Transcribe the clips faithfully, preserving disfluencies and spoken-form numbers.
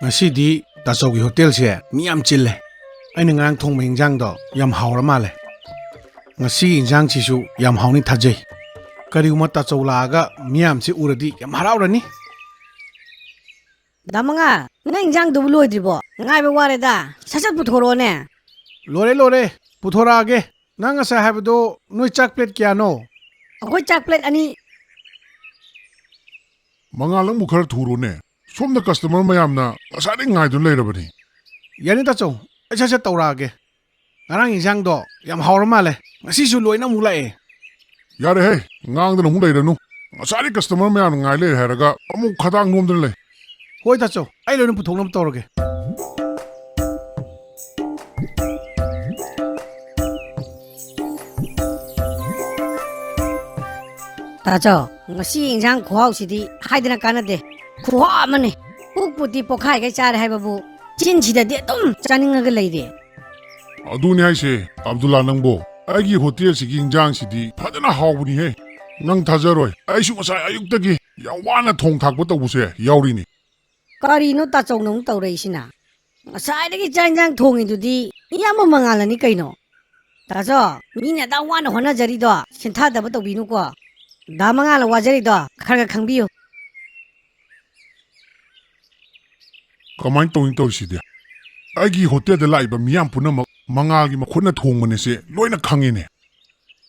ꯉꯁꯤꯗꯤ ꯇꯥꯆꯧꯒꯤ ꯍꯣꯇꯦꯜꯁꯦ ꯃꯤ ꯌꯥꯝ ꯆꯤꯜꯂꯦ꯫ ꯑꯩꯅ ꯉꯔꯥꯡ ꯊꯣꯡꯕ ꯏꯟꯖꯥꯡꯗꯣ ꯌꯥꯝ ꯍꯥꯎꯔ ꯃꯥꯜꯂꯦ꯫ ꯉꯁꯤꯒꯤ ꯏꯟꯖꯥꯡꯁꯤꯁꯨ ꯌꯥꯝ ꯍꯥꯎꯅꯤ ꯊꯥꯖꯩ꯫ ꯀꯔꯤꯒꯨꯝꯕ ꯇꯥꯆꯧ ꯂꯥꯛꯑꯒ ꯃꯤꯌꯥꯝꯁꯦ ꯎꯔꯗꯤ ꯌꯥꯝ ꯍꯔꯥꯎꯔꯅꯤ꯫ ꯗꯥ ꯃꯉꯥ, ꯅꯪ ꯏꯟꯖꯥꯡꯗꯨꯕꯨ ꯂꯣꯏꯗ꯭ꯔꯤꯕꯣ? ꯉꯥꯏꯕ ꯋꯥꯔꯦꯗ꯫ ꯁꯠ ꯁꯠ ꯄꯨꯊꯣꯔꯛꯑꯣꯅꯦ꯫ ꯂꯣꯏꯔꯦ, ꯂꯣꯏꯔꯦ꯫ ꯄꯨꯊꯣꯔꯛꯑꯒꯦ꯫ ꯅꯪ ꯉꯁꯥꯏ ꯍꯥꯏꯕꯗꯣ ꯅꯣꯏ ꯆꯥꯛ ꯄ꯭ꯂꯦꯠ ꯀꯌꯥꯅꯣ? ꯑꯩꯈꯣꯏ ꯆꯥꯛ ꯄ꯭ꯂꯦꯠ ꯑꯅꯤ꯫ ꯃꯉꯥꯜ, ꯅꯪꯕꯨ ꯈꯔ ꯊꯨꯔꯣꯅꯦ꯫ ꯁꯣꯝꯗ ꯀꯁꯇꯃꯔ ꯃꯌꯥꯝꯅ ꯉꯁꯥꯏꯗꯩ ꯉꯥꯏꯗꯨꯅ ꯂꯩꯔꯕꯅꯤ꯫ ꯌꯥꯅꯤ ꯇꯥꯆꯧ, ꯑꯩ ꯁꯠ ꯁꯠ ꯇꯧꯔꯛꯑꯒꯦ꯫ ꯉꯔꯥꯡ ꯏꯟꯖꯥꯡꯗꯣ ꯌꯥꯝ ꯍꯥꯎꯔ ꯃꯥꯜꯂꯦ, ꯉꯁꯤꯁꯨ ꯂꯣꯏꯅ ꯑꯃꯨꯛ ꯂꯥꯛꯑꯦ꯫ ꯌꯥꯔꯦꯍꯦ, ꯉꯥꯡꯗꯅ ꯑꯃꯨꯛ ꯂꯩꯔꯅꯨ꯫ ꯉꯁꯥꯏꯗꯩ ꯀꯁꯇꯃꯔ ꯃꯌꯥꯝꯅ ꯉꯥꯏ ꯂꯩꯔꯦ ꯍꯥꯏꯔꯒ ꯑꯃꯨꯛ ꯈꯗꯥꯡ ꯅꯣꯝꯗꯅ ꯂꯩ꯫ ꯍꯣꯏ ꯇꯥꯆꯧ, ꯑꯩ ꯂꯣꯏꯅ ꯄꯨꯊꯣꯛꯅꯕ ꯇꯧꯔꯒꯦ꯫ ꯇꯥꯆꯧ, ꯉꯁꯤ ꯏꯟꯖꯥꯡ ꯈꯨꯍꯥꯎꯁꯤꯗꯤ ꯍꯥꯏꯗꯅ ꯀꯥꯟꯅꯗꯦ꯫ ꯈꯨꯍꯥꯎ ꯑꯃꯅꯤ꯫ ꯄꯨꯛꯄꯨꯗꯤ ꯄꯣꯛꯈꯥꯏꯒꯩ ꯆꯥꯔꯦ ꯍꯥꯏꯕꯕꯨ, ꯆꯤꯟꯁꯤꯗꯗꯤ ꯑꯗꯨꯝ ꯆꯥꯅꯤꯡꯉꯒ ꯂꯩꯔꯦ꯫ ꯑꯗꯨꯅꯤ ꯍꯥꯏꯁꯦ, ꯑꯕꯗꯨꯜꯂꯥ ꯅꯪꯕꯣ, ꯑꯩꯒꯤ ꯍꯣꯇꯦꯜꯁꯤꯒꯤ ꯏꯟꯖꯥꯡꯁꯤꯗꯤ ꯐꯖꯅ ꯍꯥꯎꯕꯅꯤꯍꯦ꯫ ꯅꯪ ꯊꯥꯖꯔꯣꯏ, ꯑꯩꯁꯨ ꯉꯁꯥꯏ ꯑꯌꯨꯛꯇꯒꯤ ꯌꯥꯝ ꯋꯥꯅ ꯊꯣꯡ ꯊꯥꯛꯄ ꯇꯧꯕꯁꯦ ꯌꯥꯎꯔꯤꯅꯤ꯫ ꯀꯔꯤꯅꯣ ꯇꯥꯆꯧꯅ ꯑꯃꯨꯛ ꯇꯧꯔꯛꯏꯁꯤꯅ? ꯉꯁꯥꯏꯗꯒꯤ ꯆꯥꯛ ꯏꯟꯖꯥꯡ ꯊꯣꯡꯉꯤꯗꯨꯗꯤ ꯏꯌꯥꯝꯕ ꯃꯉꯥꯜꯂꯅꯤ ꯀꯩꯅꯣ? ꯇꯥꯆꯧ, ꯃꯤꯅ ꯑꯗꯥꯝ ꯋꯥꯅ ꯍꯣꯠꯅꯖꯔꯤꯗꯣ ꯁꯤꯟꯊꯥꯗꯕ ꯇꯧꯕꯤꯅꯨꯀꯣ꯫ ꯗꯥ ꯃꯉꯥꯜꯅ ꯋꯥꯖꯔꯤꯗꯣ ꯈꯔ ꯈꯔ ꯈꯪꯕꯤꯌꯨ꯫ ꯀꯃꯥꯏꯅ ꯇꯧꯅꯤ ꯇꯧꯔꯤꯁꯤꯗꯤ? ꯑꯩꯒꯤ ꯍꯣꯇꯦꯜꯗ ꯂꯥꯛꯏꯕ ꯃꯤꯌꯥꯝ ꯄꯨꯝꯅꯃꯛ ꯃꯉꯥꯜꯒꯤ ꯃꯈꯨꯠꯅ ꯊꯣꯡꯕꯅꯦꯁꯦ ꯂꯣꯏꯅ ꯈꯪꯉꯤꯅꯦ꯫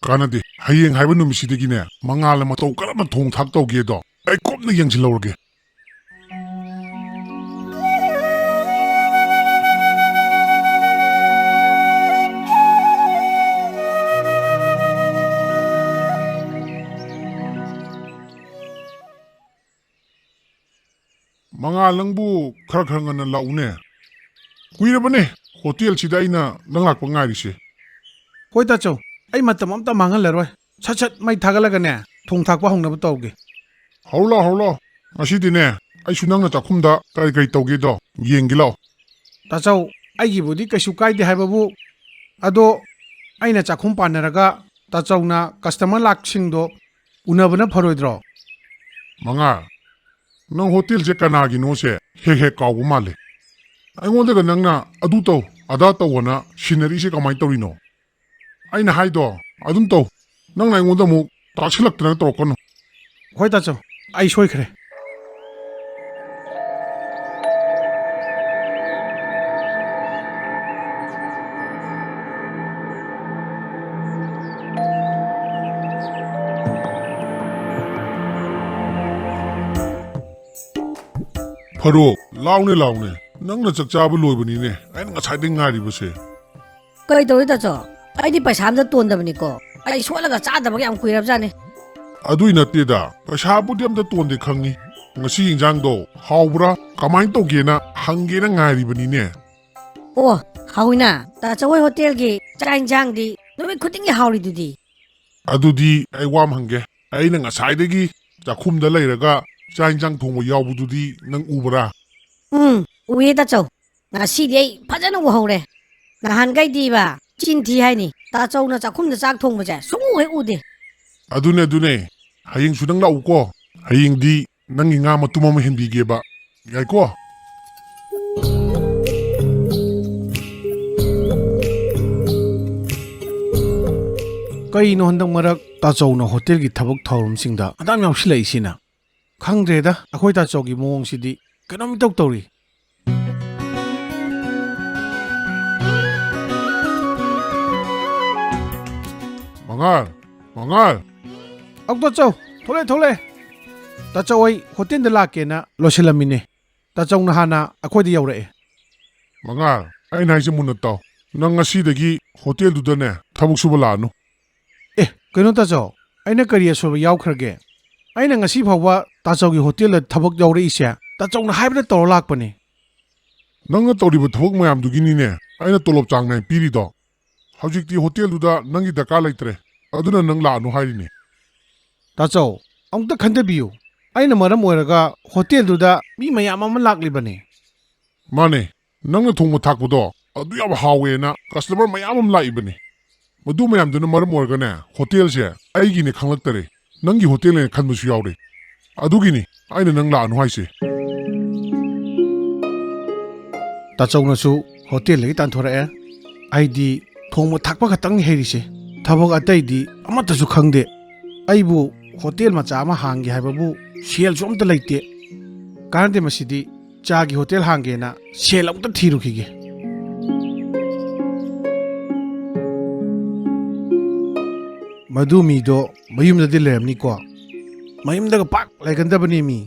ꯀꯥꯟꯅꯗꯦ, ꯍꯌꯦꯡ ꯍꯥꯏꯕ ꯅꯨꯃꯤꯠꯁꯤꯗꯒꯤꯅꯦ ꯃꯉꯥꯜꯅ ꯃꯇꯧ ꯀꯔꯝꯅ ꯊꯣꯡ ꯊꯥꯛ ꯇꯧꯒꯦꯗꯣ ꯑꯩ ꯀꯨꯞꯅ ꯌꯦꯡꯁꯤꯜꯍꯧꯔꯒꯦ꯫ ꯃꯉꯥꯜ, ꯅꯪꯕꯨ ꯈꯔ ꯈꯔ ꯉꯟꯅ ꯂꯥꯛꯎꯅꯦ꯫ ꯀꯨꯏꯔꯕꯅꯦ ꯍꯣꯇꯦꯜꯁꯤꯗ ꯑꯩꯅ ꯅꯪ ꯂꯥꯛꯄ ꯉꯥꯏꯔꯤꯁꯦ꯫ ꯍꯣꯏ ꯇꯥꯆꯧ, ꯑꯩ ꯃꯇꯝ ꯑꯝꯇ ꯃꯥꯡꯍꯜꯂꯔꯣꯏ꯫ ꯁꯠ ꯁꯠ ꯃꯩ ꯊꯥꯒꯠꯂꯒꯅꯦ ꯊꯣꯡ ꯊꯥꯛꯄ ꯍꯧꯅꯕ ꯇꯧꯒꯦ꯫ ꯍꯧꯔꯣ ꯂꯥꯎ, ꯍꯧꯔꯣ ꯂꯥꯎ꯫ ꯉꯁꯤꯗꯤꯅꯦ ꯑꯩꯁꯨ ꯅꯪꯅ ꯆꯥꯛꯈꯨꯝꯗ ꯀꯔꯤ ꯀꯔꯤ ꯇꯧꯒꯦꯗꯣ ꯌꯦꯡꯒꯦ ꯂꯥꯎ꯫ ꯇꯥꯆꯧ, ꯑꯩꯒꯤꯕꯨꯗꯤ ꯀꯩꯁꯨ ꯀꯥꯏꯗꯦ ꯍꯥꯏꯕꯕꯨ, ꯑꯗꯣ ꯑꯩꯅ ꯆꯥꯛꯈꯨꯝ ꯄꯥꯟꯅꯔꯒ ꯇꯥꯆꯧꯅ ꯀꯁꯇꯃꯔ ꯂꯥꯛꯁꯤꯡꯗꯣ ꯎꯅꯕꯅ ꯐꯔꯣꯏꯗ꯭ꯔꯣ? ꯃꯉꯥꯜ, ꯅꯪ ꯍꯣꯇꯦꯜꯁꯦ ꯀꯅꯥꯒꯤꯅꯣꯁꯦ ꯍꯦꯛ ꯍꯦꯛ ꯀꯥꯎꯕ ꯃꯥꯜꯂꯦ꯫ ꯑꯩꯉꯣꯟꯗꯒ ꯅꯪꯅ ꯑꯗꯨ ꯇꯧ, ꯑꯗꯥ ꯇꯧꯑꯅ ꯁꯤꯟꯅꯔꯤꯁꯦ ꯀꯃꯥꯏꯅ ꯇꯧꯔꯤꯅꯣ? ꯑꯩꯅ ꯍꯥꯏꯗꯣ ꯑꯗꯨꯝ ꯇꯧ꯫ ꯅꯪꯅ ꯑꯩꯉꯣꯟꯗ ꯑꯃꯨꯛ ꯇꯥꯛꯁꯤꯜꯂꯛꯇꯅ ꯇꯧꯔꯛꯀꯅꯨ꯫ ꯍꯣꯏ ꯇꯥꯆꯧ, ꯑꯩ ꯁꯣꯏꯈ꯭ꯔꯦ꯫ ꯐꯔꯣ, ꯂꯥꯎꯅꯦ, ꯂꯥꯎꯅꯦ꯫ ꯅꯪꯅ ꯆꯥꯛ ꯆꯥꯕ ꯂꯣꯏꯕꯅꯤꯅꯦ ꯑꯩꯅ ꯉꯁꯥꯏꯗꯩ ꯉꯥꯏꯔꯤꯕꯁꯦ꯫ ꯀꯩ ꯇꯧꯔꯤ ꯇꯥꯆꯧ? ꯑꯩꯗꯤ ꯄꯩꯁꯥ ꯑꯝꯇ ꯇꯣꯟꯗꯕꯅꯤꯀꯣ꯫ ꯑꯩ ꯁꯣꯠꯂꯒ ꯆꯥꯗꯕꯒ ꯌꯥꯝ ꯀꯨꯏꯔꯕꯖꯥꯠꯅꯤ꯫ ꯑꯗꯨꯏ ꯅꯠꯇꯦꯗ, ꯄꯩꯁꯥꯕꯨꯗꯤ ꯑꯝꯇ ꯇꯣꯟꯗꯦ ꯈꯪꯉꯤ꯫ ꯉꯁꯤ ꯏꯟꯖꯥꯡꯗꯣ ꯍꯥꯎꯕ꯭ꯔꯥ, ꯀꯃꯥꯏꯅ ꯇꯧꯒꯦꯅ ꯍꯪꯒꯦꯅ ꯉꯥꯏꯔꯤꯕꯅꯤꯅꯦ꯫ ꯑꯣ, ꯍꯥꯎꯏꯅ꯫ ꯇꯥꯆꯧ ꯍꯣꯏ ꯍꯣꯇꯦꯜꯒꯤ ꯆꯥꯛ ꯏꯟꯖꯥꯡꯗꯤ ꯅꯨꯃꯤꯠ ꯈꯨꯗꯤꯡꯒꯤ ꯍꯥꯎꯔꯤꯗꯨꯗꯤ꯫ ꯑꯗꯨꯗꯤ ꯑꯩ ꯋꯥ ꯑꯃ ꯍꯪꯒꯦ꯫ ꯑꯩꯅ ꯉꯁꯥꯏꯗꯒꯤ ꯆꯥꯛꯈꯨꯝꯗ ꯂꯩꯔꯒ ꯆꯥꯛ ꯏꯟꯖꯥꯡ ꯊꯣꯡꯕ ꯌꯥꯎꯕꯗꯨꯗꯤ ꯅꯪ ꯎꯕ꯭ꯔꯥ? ꯎꯝ, ꯎꯏꯌꯦ ꯇꯥꯆꯧ꯫ ꯉꯁꯤꯗꯤ ꯑꯩ ꯐꯖꯅ ꯎꯍꯧꯔꯦ꯫ ꯅꯍꯥꯟꯈꯩꯗꯤꯕ ꯆꯤꯟ ꯊꯤ ꯍꯥꯏꯅꯤ, ꯇꯥꯆꯧꯅ ꯆꯥꯛꯈꯨꯝꯗ ꯆꯥꯛ ꯊꯣꯡꯕꯁꯦ ꯁꯨꯡꯎ ꯍꯦꯛ ꯎꯗꯦ꯫ ꯑꯗꯨꯅꯦ, ꯑꯗꯨꯅꯦ꯫ ꯍꯌꯦꯡꯁꯨ ꯅꯪ ꯂꯥꯛꯎꯀꯣ꯫ ꯍꯌꯦꯡꯗꯤ ꯅꯪꯒꯤ ꯉꯥ ꯃꯇꯨꯝ ꯑꯃ ꯍꯦꯟꯕꯤꯒꯦꯕ꯫ ꯌꯥꯏꯀꯣ? ꯀꯩꯅꯣ ꯍꯟꯗꯛ ꯃꯔꯛ ꯇꯥꯆꯧꯅ ꯍꯣꯇꯦꯜꯒꯤ ꯊꯕꯛ ꯊꯧꯔꯝꯁꯤꯡꯗ ꯑꯗꯥꯝ ꯌꯥꯎꯁꯤꯜꯂꯛꯏꯁꯤꯅ? ꯈꯪꯗ꯭ꯔꯦꯗ, ꯑꯩꯈꯣꯏ ꯇꯥꯆꯧꯒꯤ ꯃꯑꯣꯡꯁꯤꯗꯤ ꯀꯩꯅꯣꯝ ꯏꯇꯧ ꯇꯧꯔꯤ꯫ ꯃꯉꯥꯜ, ꯃꯉꯥꯜ꯫ ꯑꯧ ꯇꯥꯆꯧ, ꯊꯣꯛꯂꯛꯑꯦ, ꯊꯣꯛꯂꯛꯑꯦ꯫ ꯇꯥꯆꯧ, ꯑꯩ ꯍꯣꯇꯦꯜꯗ ꯂꯥꯛꯀꯦꯅ ꯂꯣꯏꯁꯤꯜꯂꯝꯃꯤꯅꯦ꯫ ꯇꯥꯆꯧꯅ ꯍꯥꯟꯅ ꯑꯩꯈꯣꯏꯗ ꯌꯧꯔꯛꯑꯦ꯫ ꯃꯉꯥꯜ, ꯑꯩꯅ ꯍꯥꯏꯁꯦ ꯃꯨꯟꯅ ꯇꯥꯎ꯫ ꯅꯪ ꯉꯁꯤꯗꯒꯤ ꯍꯣꯇꯦꯜꯗꯨꯗꯅꯦ ꯊꯕꯛ ꯁꯨꯕ ꯂꯥꯛꯑꯅꯨ꯫ ꯑꯦ, ꯀꯩꯅꯣ ꯇꯥꯆꯧ, ꯑꯩꯅ ꯀꯔꯤ ꯑꯁꯣꯏꯕ ꯌꯥꯎꯈ꯭ꯔꯒꯦ? ꯑꯩꯅ ꯉꯁꯤ ꯐꯥꯎꯕ ꯇꯥꯆꯧꯒꯤ ꯍꯣꯇꯦꯜꯗ ꯊꯕꯛ ꯌꯥꯎꯔꯛꯏꯁꯦ ꯇꯥꯆꯧꯅ ꯍꯥꯏꯕꯗ ꯇꯧꯔ ꯂꯥꯛꯄꯅꯦ꯫ ꯅꯪꯅ ꯇꯧꯔꯤꯕ ꯊꯕꯛ ꯃꯌꯥꯝꯗꯨꯒꯤꯅꯤꯅꯦ ꯑꯩꯅ ꯇꯣꯂꯣꯞ ꯆꯥꯡ ꯅꯥꯏꯅ ꯄꯤꯔꯤꯗꯣ꯫ ꯍꯧꯖꯤꯛꯇꯤ ꯍꯣꯇꯦꯜꯗꯨꯗ ꯅꯪꯒꯤ ꯗꯔꯀꯥꯔ ꯂꯩꯇ꯭ꯔꯦ, ꯑꯗꯨꯅ ꯅꯪ ꯂꯥꯛꯑꯅꯨ ꯍꯥꯏꯔꯤꯅꯦ꯫ ꯇꯥꯆꯧ, ꯑꯃꯨꯛꯇ ꯈꯟꯊꯕꯤꯌꯨ꯫ ꯑꯩꯅ ꯃꯔꯝ ꯑꯣꯏꯔꯒ ꯍꯣꯇꯦꯜꯗꯨꯗ ꯃꯤ ꯃꯌꯥꯝ ꯑꯃ ꯂꯥꯛꯂꯤꯕꯅꯤ꯫ ꯃꯥꯅꯦ, ꯅꯪꯅ ꯊꯣꯡꯕ ꯊꯥꯛꯄꯗꯣ ꯑꯗꯨ ꯌꯥꯝ ꯍꯥꯎꯋꯦꯅ ꯀꯁꯇꯃꯔ ꯃꯌꯥꯝ ꯑꯃ ꯂꯥꯛꯏꯕꯅꯤ꯫ ꯃꯗꯨ ꯃꯌꯥꯝꯗꯨꯅ ꯃꯔꯝ ꯑꯣꯏꯔꯒꯅꯦ ꯍꯣꯇꯦꯜꯁꯦ ꯑꯩꯒꯤꯅꯦ ꯈꯪꯂꯛꯇꯔꯦ, ꯅꯪꯒꯤ ꯍꯣꯇꯦꯜꯅꯦꯅ ꯈꯟꯕꯁꯨ ꯌꯥꯎꯔꯦ꯫ ꯑꯗꯨꯒꯤꯅꯤ ꯑꯩꯅ ꯅꯪ ꯂꯥꯛꯑꯅꯨ ꯍꯥꯏꯁꯦ꯫ ꯇꯥꯆꯧꯅꯁꯨ ꯍꯣꯇꯦꯜꯗꯒꯤ ꯇꯥꯟꯊꯣꯔꯛꯑꯦ꯫ ꯑꯩꯗꯤ ꯊꯣꯡꯕ ꯊꯥꯛꯄ ꯈꯛꯇꯪꯅꯤ ꯍꯩꯔꯤꯁꯦ꯫ ꯊꯕꯛ ꯑꯇꯩꯗꯤ ꯑꯃꯠꯇꯁꯨ ꯈꯪꯗꯦ꯫ ꯑꯩꯕꯨ ꯍꯣꯇꯦꯜ ꯃꯆꯥ ꯑꯃ ꯍꯥꯡꯒꯦ ꯍꯥꯏꯕꯕꯨ ꯁꯦꯜꯁꯨ ꯑꯝꯇ ꯂꯩꯇꯦ꯫ ꯀꯥꯟꯅꯗꯦ ꯃꯁꯤꯗꯤ꯫ ꯆꯥꯒꯤ ꯍꯣꯇꯦꯜ ꯍꯥꯡꯒꯦꯅ ꯁꯦꯜ ꯑꯃꯨꯛꯇ ꯊꯤꯔꯨꯈꯤꯒꯦ꯫ ꯃꯗꯨ ꯃꯤꯗꯣ ꯃꯌꯨꯝꯗꯗꯤ ꯂꯩꯔꯝꯅꯤꯀꯣ? ꯃꯌꯨꯝꯗꯒ ꯄꯥꯛ ꯂꯩꯒꯟꯗꯕꯅꯦ ꯃꯤ꯫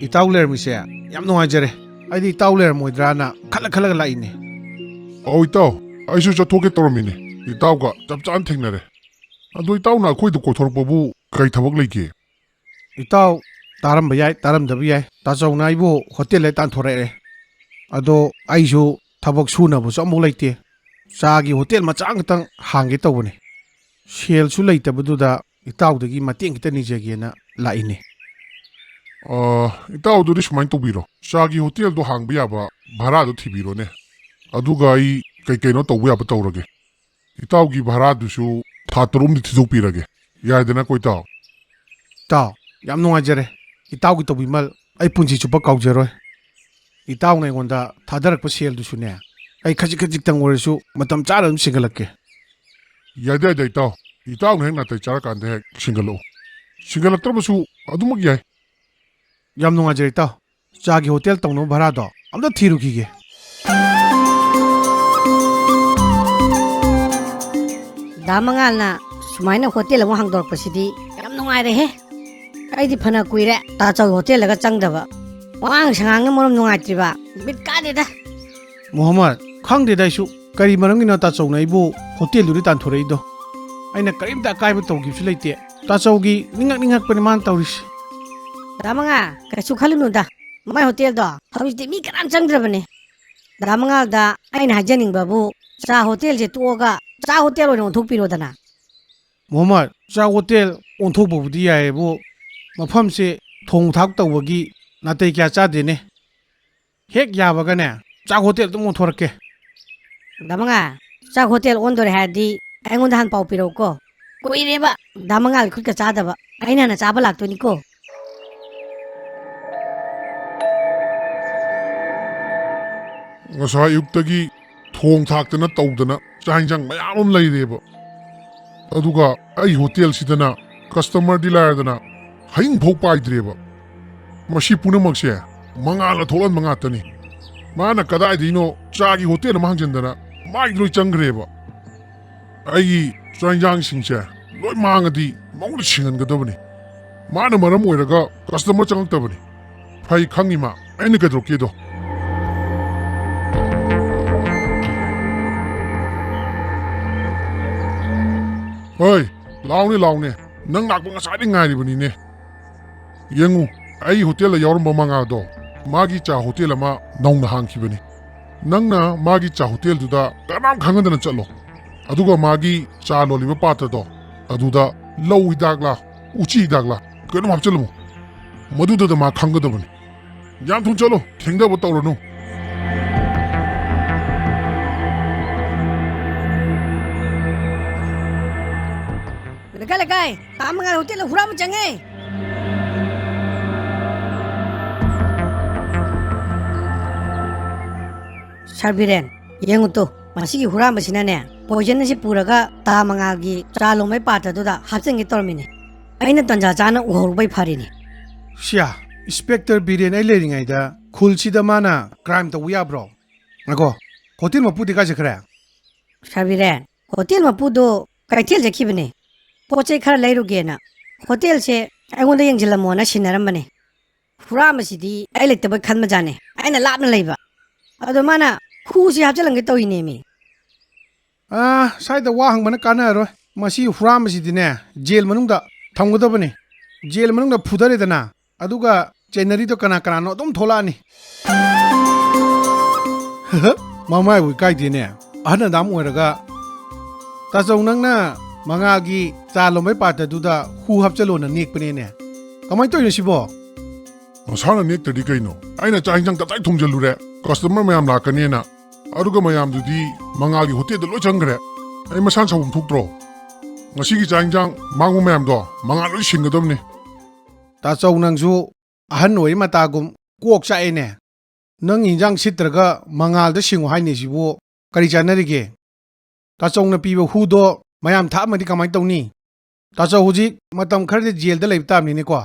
ꯏꯇꯥꯎ ꯂꯩꯔꯝꯃꯤꯁꯦ ꯌꯥꯝ ꯅꯨꯡꯉꯥꯏꯖꯔꯦ꯫ ꯑꯩꯗꯤ ꯏꯇꯥꯎ ꯂꯩꯔꯝꯃꯣꯏꯗ꯭ꯔꯥꯅ ꯈꯜꯂ ꯈꯜꯂꯒ ꯂꯥꯛꯏꯅꯦ꯫ ꯑꯧ ꯏꯇꯥꯎ, ꯑꯩꯁꯨ ꯆꯠꯊꯣꯛꯀꯦ ꯇꯧꯔꯝꯃꯤꯅꯦ꯫ ꯏꯇꯥꯎꯒ ꯆꯞ ꯆꯥꯅ ꯊꯦꯡꯅꯔꯦ꯫ ꯑꯗꯣ ꯏꯇꯥꯎꯅ ꯑꯩꯈꯣꯏꯗ ꯀꯣꯏꯊꯣꯔꯛꯄꯕꯨ ꯀꯔꯤ ꯊꯕꯛ ꯂꯩꯒꯦ? ꯏꯇꯥꯎ, ꯇꯥꯔꯝꯕ ꯌꯥꯏ, ꯇꯥꯔꯝꯗꯕ ꯌꯥꯏ, ꯇꯥꯆꯧꯅ ꯑꯩꯕꯨ ꯍꯣꯇꯦꯜꯗ ꯇꯥꯟꯊꯣꯔꯛꯑꯦ꯫ ꯑꯗꯣ ꯑꯩꯁꯨ ꯊꯕꯛ ꯁꯨꯅꯕꯁꯨ ꯑꯃꯨꯛ ꯂꯩꯇꯦ꯫ ꯆꯥꯒꯤ ꯍꯣꯇꯦꯜ ꯃꯆꯥ ꯑꯃꯈꯛꯇꯪ ꯍꯥꯡꯒꯦ ꯇꯧꯕꯅꯤ꯫ ꯁꯦꯜꯁꯨ ꯂꯩꯇꯕꯗꯨꯗ ꯏꯇꯥꯎꯗꯒꯤ ꯃꯇꯦꯡ ꯈꯤꯇ ꯅꯤꯖꯒꯦꯅ ꯂꯥꯛꯏꯅꯦ꯫ ꯑ, ꯏꯇꯥꯎꯗꯨꯗꯤ ꯁꯨꯃꯥꯏꯅ ꯇꯧꯕꯤꯔꯣ, ꯆꯥꯒꯤ ꯍꯣꯇꯦꯜꯗꯣ ꯍꯥꯡꯕ ꯌꯥꯕ ꯚꯔꯥꯗꯣ ꯊꯤꯕꯤꯔꯣꯅꯦ꯫ ꯑꯗꯨꯒ ꯑꯩ ꯀꯩ ꯀꯩꯅꯣ ꯇꯧꯕ ꯌꯥꯕ ꯇꯧꯔꯒꯦ꯫ ꯏꯇꯥꯎꯒꯤ ꯚꯔꯥꯗꯨꯁꯨ ꯊꯥ ꯇꯔꯨꯛ ꯑꯃꯗꯤ ꯊꯤꯗꯣꯛꯄꯤꯔꯒꯦ꯫ ꯌꯥꯏꯗꯅꯀꯣ ꯏꯇꯥꯎ? ꯏꯇꯥꯎ, ꯌꯥꯝ ꯅꯨꯡꯉꯥꯏꯖꯔꯦ꯫ ꯏꯇꯥꯎꯒꯤ ꯇꯧꯕꯤꯃꯜ ꯑꯩ ꯄꯨꯟꯁꯤ ꯆꯨꯞꯄ ꯀꯥꯎꯖꯔꯣꯏ꯫ ꯏꯇꯥꯎꯅ ꯑꯩꯉꯣꯟꯗ ꯊꯥꯗꯔꯛꯄ ꯁꯦꯜꯗꯨꯁꯨꯅꯦ, ꯑꯩ ꯈꯖꯤꯛ ꯈꯖꯤꯛꯇꯪ ꯑꯣꯏꯔꯁꯨ ꯃꯇꯝ ꯆꯥꯅ ꯑꯗꯨꯝ ꯁꯤꯡꯒꯠꯂꯛꯀꯦ꯫ ꯌꯥꯏꯗ, ꯌꯥꯏꯗ ꯏꯇꯥꯎ꯫ ꯏꯇꯥꯎꯅ ꯍꯦꯛ ꯅꯥꯇꯩ ꯆꯥꯔꯀꯥꯟꯗ ꯍꯦꯛ ꯁꯤꯡꯒꯠꯂꯛꯎ꯫ ꯁꯤꯡꯒꯠꯂꯛꯇ꯭ꯔꯕꯁꯨ ꯑꯗꯨꯃꯛ ꯌꯥꯏ꯫ ꯌꯥꯝ ꯅꯨꯡꯉꯥꯏꯖꯔꯦ ꯏꯇꯥꯎ꯫ ꯆꯥꯒꯤ ꯍꯣꯇꯦꯜ ꯇꯧꯅꯕ ꯚꯔꯥꯗꯣ ꯑꯝꯇ ꯊꯤꯔꯨꯈꯤꯒꯦ꯫ ꯗꯥ ꯃꯉꯥꯜꯅ ꯁꯨꯃꯥꯏꯅ ꯍꯣꯇꯦꯜ ꯑꯃ ꯍꯥꯡꯗꯣꯔꯛꯄꯁꯤꯗꯤ ꯌꯥꯝ ꯅꯨꯡꯉꯥꯏꯔꯦꯍꯦ꯫ ꯑꯩꯗꯤ ꯐꯅ ꯀꯨꯏꯔꯦ ꯇꯥꯆꯧ ꯍꯣꯇꯦꯜꯗꯒ ꯆꯪꯗꯕ꯫ ꯋꯥꯉꯥꯡ ꯁꯉꯥꯡꯅ ꯃꯔꯣꯝ ꯅꯨꯡꯉꯥꯏꯇ꯭ꯔꯤꯕ꯫ ꯕꯤꯠ ꯀꯥꯗꯦꯗ꯫ ꯃꯣꯍꯝꯃꯗ, ꯈꯪꯗꯦꯗ ꯑꯩꯁꯨ꯫ ꯀꯔꯤ ꯃꯔꯝꯒꯤꯅꯣ ꯇꯥꯆꯧꯅ ꯑꯩꯕꯨ ꯍꯣꯇꯦꯜꯗꯨꯗ ꯇꯥꯟꯊꯣꯔꯛꯏꯗꯣ? ꯑꯩꯅ ꯀꯔꯤꯝꯇ ꯑꯀꯥꯏꯕ ꯇꯧꯈꯤꯕꯁꯨ ꯂꯩꯇꯦ꯫ ꯇꯥꯆꯧꯒꯤ ꯅꯤꯡꯉꯛ ꯅꯤꯡꯉꯛꯄꯅꯤ ꯃꯥꯅ ꯇꯧꯔꯤꯁꯦ꯫ ꯗꯥ ꯃꯉꯥ, ꯀꯩꯁꯨ ꯈꯜꯂꯨꯅꯨꯗ꯫ ꯃꯥꯏ ꯍꯣꯇꯦꯜꯗꯣ ꯍꯧꯖꯤꯛꯇꯤ ꯃꯤ ꯀꯅꯥꯝ ꯆꯪꯗ꯭ꯔꯕꯅꯦ꯫ ꯗꯥ ꯃꯉꯥꯜꯗ ꯑꯩꯅ ꯍꯥꯏꯖꯅꯤꯡꯕꯕꯨ, ꯆꯥ ꯍꯣꯇꯦꯜꯁꯦ ꯇꯣꯛꯑꯒ ꯆꯥ ꯍꯣꯇꯦꯜ ꯑꯣꯏꯅ ꯑꯣꯟꯊꯣꯛꯄꯤꯔꯣꯗꯅ꯫ ꯃꯣꯍꯝꯃꯗ, ꯆꯥ ꯍꯣꯇꯦꯜ ꯑꯣꯟꯊꯣꯛꯄꯕꯨꯗꯤ ꯌꯥꯏꯌꯦꯕꯨ, ꯃꯐꯝꯁꯦ ꯊꯣꯡ ꯊꯥꯛ ꯇꯧꯕꯒꯤ ꯅꯥꯇꯩ ꯀꯌꯥ ꯆꯥꯗꯦꯅꯦ꯫ ꯍꯦꯛ ꯌꯥꯕꯒꯅꯦ, ꯆꯥꯛ ꯍꯣꯇꯦꯜ ꯑꯗꯨꯝ ꯑꯣꯟꯊꯣꯔꯛꯀꯦ꯫ ꯗꯥ ꯃꯉꯥ, ꯆꯥꯛ ꯍꯣꯇꯦꯜ ꯑꯣꯟꯗꯣꯔꯦ ꯍꯥꯏꯔꯗꯤ ꯑꯩꯉꯣꯟꯗ ꯍꯥꯟꯅ ꯄꯥꯎ ꯄꯤꯔꯛꯎꯀꯣ꯫ ꯀꯨꯏꯔꯦꯕ ꯗꯥ ꯃꯉꯥꯜꯒꯤ ꯈꯨꯠꯀ ꯆꯥꯗꯕ꯫ ꯑꯩꯅ ꯍꯥꯟꯅ ꯆꯥꯕ ꯂꯥꯛꯇꯣꯏꯅꯤꯀꯣ꯫ ꯉꯁꯥꯏ ꯑꯌꯨꯛꯇꯒꯤ ꯊꯣꯡ ꯊꯥꯛꯇꯅ ꯇꯧꯗꯅ ꯆꯥꯛ ꯏꯟꯁꯥꯡ ꯃꯌꯥꯝ ꯑꯃ ꯂꯩꯔꯦꯕ꯫ ꯑꯗꯨꯒ ꯑꯩ ꯍꯣꯇꯦꯜꯁꯤꯗꯅ ꯀꯁꯇꯃꯔꯗꯤ ꯂꯥꯏꯔꯗꯅ ꯍꯌꯤꯡ ꯐꯥꯎ ꯄꯥꯏꯗ꯭ꯔꯦꯕ꯫ ꯃꯁꯤ ꯄꯨꯝꯅꯃꯛꯁꯦ ꯃꯉꯥꯜꯅ ꯊꯣꯛꯍꯟꯕ ꯉꯥꯛꯇꯅꯤ꯫ ꯃꯥꯅ ꯀꯗꯥꯏꯗꯒꯤꯅꯣ ꯆꯥꯒꯤ ꯍꯣꯇꯦꯜ ꯑꯃ ꯍꯥꯡꯖꯟꯗꯅ ꯃꯥꯏ ꯂꯣꯏ ꯆꯪꯈ꯭ꯔꯦꯕ꯫ ꯑꯩꯒꯤ ꯆꯥꯛ ꯏꯟꯁꯥꯡꯁꯤꯡꯁꯦ ꯂꯣꯏ ꯃꯥꯡꯉꯗꯤ ꯃꯉꯣꯟꯗ ꯁꯤꯡꯍꯟꯒꯗꯕꯅꯤ꯫ ꯃꯥꯅ ꯃꯔꯝ ꯑꯣꯏꯔꯒ ꯀꯁꯇꯃꯔ ꯆꯪꯉꯛꯇꯕꯅꯤ꯫ ꯐꯩ ꯈꯪꯉꯤ ꯃꯥ, ꯑꯩꯅ ꯀꯩꯗꯧꯔꯛꯀꯦꯗꯣ꯫ ꯍꯣꯏ, ꯂꯥꯎꯅꯦ, ꯂꯥꯎꯅꯦ, ꯅꯪ ꯂꯥꯛꯄ ꯉꯁꯥꯏꯗꯩ ꯉꯥꯏꯔꯤꯕꯅꯤꯅꯦ꯫ ꯌꯦꯡꯉꯨ, ꯑꯩ ꯍꯣꯇꯦꯜꯗ ꯌꯥꯎꯔꯝꯕ ꯃꯉꯥꯗꯣ, ꯃꯥꯒꯤ ꯆꯥ ꯍꯣꯇꯦꯜ ꯑꯃ ꯅꯧꯅ ꯍꯥꯡꯈꯤꯕꯅꯤ꯫ ꯅꯪꯅ ꯃꯥꯒꯤ ꯆꯥ ꯍꯣꯇꯦꯜꯗꯨꯗ ꯀꯅꯥꯝ ꯈꯪꯍꯟꯗꯅ ꯆꯠꯂꯣ꯫ ꯑꯗꯨꯒ ꯃꯥꯒꯤ ꯆꯥ ꯂꯣꯜꯂꯤꯕ ꯄꯥꯇ꯭ꯔꯗꯣ, ꯑꯗꯨꯗ ꯂꯧ ꯍꯤꯗꯥꯛꯂꯥ, ꯎꯆꯤ ꯍꯤꯗꯥꯛꯂꯥ, ꯀꯩꯅꯣꯝ ꯍꯥꯞꯆꯤꯜꯂꯝꯃꯨ꯫ ꯃꯗꯨꯗꯨꯗ ꯃꯥ ꯈꯪꯒꯗꯕꯅꯤ꯫ ꯌꯥꯝ ꯊꯨꯅ ꯆꯠꯂꯣ, ꯊꯦꯡꯊꯕ ꯇꯧꯔꯅꯨ꯫ ꯂꯩꯀꯥꯏ, ꯂꯩꯀꯥꯏ, ꯇꯥ ꯃꯉꯥꯜ ꯍꯣꯇꯦꯜꯗ ꯍꯨꯔꯥꯟꯕ ꯆꯪꯉꯦ꯫ ꯁꯥꯔ ꯕꯤꯔꯦꯟ, ꯌꯦꯡꯉꯨ ꯇꯨ, ꯃꯁꯤꯒꯤ ꯍꯨꯔꯥꯟꯕꯁꯤꯅꯅꯦ, ꯄꯣꯏꯖꯟ ꯑꯁꯤ ꯄꯨꯔꯒ ꯇꯥ ꯃꯉꯥꯜꯒꯤ ꯆꯥ ꯂꯣꯟꯕꯩ ꯄꯥꯇ꯭ꯔꯗꯨꯗ ꯍꯥꯞꯆꯤꯟꯒꯦ ꯇꯧꯔꯝꯃꯤꯅꯦ꯫ ꯑꯩꯅ ꯇꯟꯖꯥ ꯆꯥꯅ ꯎꯍꯧꯔꯨꯕꯩ ꯐꯔꯤꯅꯦ꯫ ꯁꯤꯌꯥ, ꯏꯟꯁꯄꯦꯛꯇꯔ ꯕꯤꯔꯦꯟ ꯑꯩ ꯂꯩꯔꯤꯉꯩꯗ ꯈꯨꯜꯁꯤꯗ ꯃꯥꯅ ꯀ꯭ꯔꯥꯏꯝ ꯇꯧꯕ ꯌꯥꯕ꯭ꯔꯣ? ꯉꯥꯏꯈꯣ, ꯍꯣꯇꯦꯜ ꯃꯄꯨꯗꯤ ꯀꯥꯏ ꯆꯠꯈ꯭ꯔꯦ? ꯁꯥꯔ ꯕꯤꯔꯦꯟ, ꯍꯣꯇꯦꯜ ꯃꯄꯨꯗꯣ ꯀꯩꯊꯦꯜ ꯆꯠꯈꯤꯕꯅꯦ, ꯄꯣꯠ ꯆꯩ ꯈꯔ ꯂꯩꯔꯨꯒꯦꯅ꯫ ꯍꯣꯇꯦꯜꯁꯦ ꯑꯩꯉꯣꯟꯗ ꯌꯦꯡꯁꯤꯜꯂꯝꯃꯣꯅ ꯁꯤꯟꯅꯔꯝꯕꯅꯦ꯫ ꯍꯨꯔꯥꯟꯕꯁꯤꯗꯤ ꯑꯩ ꯂꯩꯇꯕꯩ ꯈꯟꯕꯖꯥꯠꯅꯦ, ꯑꯩꯅ ꯂꯥꯞꯅ ꯂꯩꯕ꯫ ꯑꯗꯣ ꯃꯥꯅ ꯈꯨꯁꯤ ꯍꯥꯞꯆꯤꯜꯂꯝꯒꯦ ꯇꯧꯔꯤꯅꯦꯃꯤ꯫ ꯑꯥ, ꯁ꯭ꯋꯥꯏꯗ ꯋꯥ ꯍꯪꯕꯅ ꯀꯥꯟꯅꯔꯔꯣꯏ꯫ ꯃꯁꯤ ꯍꯨꯔꯥꯟꯕꯁꯤꯗꯤꯅꯦ, ꯖꯦꯜ ꯃꯅꯨꯡꯗ ꯊꯝꯒꯗꯕꯅꯤ꯫ ꯖꯦꯜ ꯃꯅꯨꯡꯗ ꯐꯨꯊꯔꯦꯗꯅ, ꯑꯗꯨꯒ ꯆꯦꯟꯅꯔꯤꯗꯣ ꯀꯅꯥ ꯀꯅꯥꯅꯣ ꯑꯗꯨꯝ ꯊꯣꯛꯂꯛꯑꯅꯤ꯫ ꯃꯃꯥꯏꯕꯨ ꯏꯀꯥꯏꯗꯦꯅꯦ, ꯑꯍꯟ ꯑꯗꯥꯝ ꯑꯣꯏꯔꯒ꯫ ꯇꯥꯆꯧ, ꯅꯪꯅ ꯃꯉꯥꯜꯒꯤ ꯆꯥ ꯂꯣꯟꯕꯩ ꯄꯥꯇ꯭ꯔꯗꯨꯗ ꯍꯨ ꯍꯥꯞꯆꯜꯂꯣꯅ ꯅꯦꯛꯄꯅꯦꯅꯦ꯫ ꯀꯃꯥꯏꯅ ꯇꯧꯔꯤꯅꯣ ꯁꯤꯕꯣ? ꯃꯁꯥꯅ ꯅꯦꯛꯇ꯭ꯔꯗꯤ ꯀꯩꯅꯣ? ꯑꯩꯅ ꯆꯥꯛ ꯏꯟꯁꯥꯡ ꯇꯞꯇꯥꯏ ꯊꯣꯡꯖꯜꯂꯨꯔꯦ, ꯀꯁꯇꯃꯔ ꯃꯌꯥꯝ ꯂꯥꯛꯀꯅꯦꯅ꯫ ꯑꯗꯨꯒ ꯃꯌꯥꯝꯗꯨꯗꯤ ꯃꯉꯥꯜꯒꯤ ꯍꯣꯇꯦꯜꯗ ꯂꯣꯏ ꯆꯪꯈ꯭ꯔꯦ꯫ ꯑꯩ ꯃꯁꯥꯅ ꯁꯥꯎꯐꯝ ꯊꯣꯛꯇ꯭ꯔꯣ? ꯉꯁꯤꯒꯤ ꯆꯥꯛ ꯏꯟꯁꯥꯡ ꯃꯥꯡꯕ ꯃꯌꯥꯝꯗꯣ ꯃꯉꯥꯜ ꯂꯣꯏ ꯁꯤꯡꯒꯗꯕꯅꯤ꯫ ꯇꯥꯆꯧ, ꯅꯪꯁꯨ ꯑꯍꯟ ꯑꯣꯏꯔꯤ ꯃꯇꯥꯒꯨꯝ ꯀꯣꯛ ꯆꯥꯛꯑꯦꯅꯦ꯫ ꯅꯪ ꯏꯟꯖꯥꯡ ꯁꯤꯠꯇ꯭ꯔꯒ ꯃꯉꯥꯜꯗ ꯁꯤꯡꯉꯨ ꯍꯥꯏꯅꯤ ꯁꯤꯕꯨ ꯀꯔꯤ ꯆꯥꯟꯅꯔꯤꯒꯦ? ꯇꯥꯆꯧꯅ ꯄꯤꯕ ꯍꯨꯗꯣ ꯃꯌꯥꯝ ꯊꯥꯛꯑꯝꯃꯗꯤ ꯀꯃꯥꯏꯅ ꯇꯧꯅꯤ? ꯇꯥꯆꯧ ꯍꯧꯖꯤꯛ ꯃꯇꯝ ꯈꯔꯗꯤ ꯖꯦꯜꯗ ꯂꯩꯕ ꯇꯥꯕꯅꯤꯅꯦꯀꯣ꯫